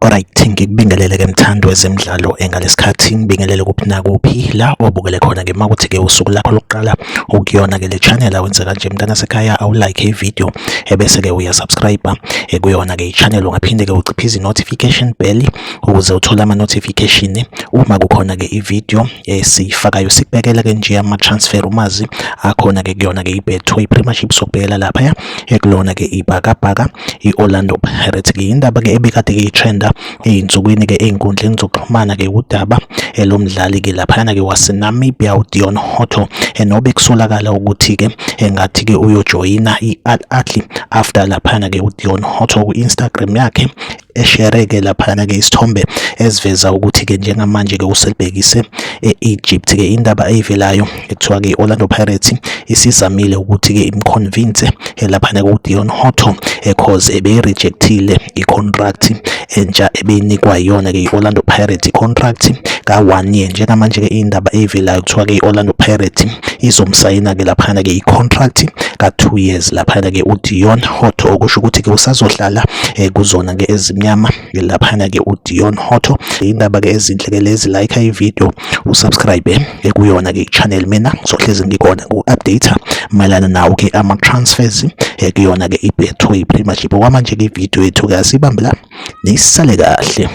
Alright, ngikubingelele ke mthandi wezemidlalo engalesikhathi ngibingelele kuphi nakuphi la obukele khona ke makuthi ke usuku lakho lokuqala ukuyona ke le channel awenze kanje mntana sekhaya awulike i-video ebese ke uyasubscribe kuyona ke i-channel. Ungaphinde ke uciphize i-notification bell ukuze uthole ama-notification uma kukhona ke i-video esiyifakayo. Sikubekela ke nje ama-transfer umazi akhona ke kuyona ke i-Betway Premiership, sokubhekela laphaya ekulona ke ibhakabhaka i-Orlando Pirates. Ke indaba ke ebikade ke itrenda ey'nsukwini ke ey'nkundleni zokuxhumana ke udaba lomdlali ke laphayana ke waseNamibia uDeon Hotto, nobe kusolakala ukuthi ke engathi ke uyojoyina i-Al Ahly after laphayana ke uDeon Hotto ku-Instagram yakhe eshere ke laphayana ke isithombe esiveza ukuthi ke njengamanje ke uselibhekise e-Egypt. Ke indaba eyivelayo ekuthiwa ke i-Orlando Pirates isizamile ukuthi ke imconvince laphana ku-Deon Hotto, cause ebeyirejectile i-contract entsha ebeyinikwa yiyona ke i-Orlando Pirates, i-contract ka-1 year. Njengamanje ke indaba eyivelayo kuthiwa ke i-Orlando Pirates izomsayina ke laphana ke i-contract ka-2 years laphana ke uDeon Hotto, okusho ukuthi ke usazohlala kuzona ke ezimnyama laphana ke uDeon Hotto. Indaba ke ezinhle ke lezi. Like i-video, usubscribe kuyona ke i-channel. Mina ngizohlezi ngikhona ku-update mayelana nawo ke ama-transfers kuyona ke i-Betway Premiership. Okwamanje ke i-video yethu ke asibambe la, nisale kahle.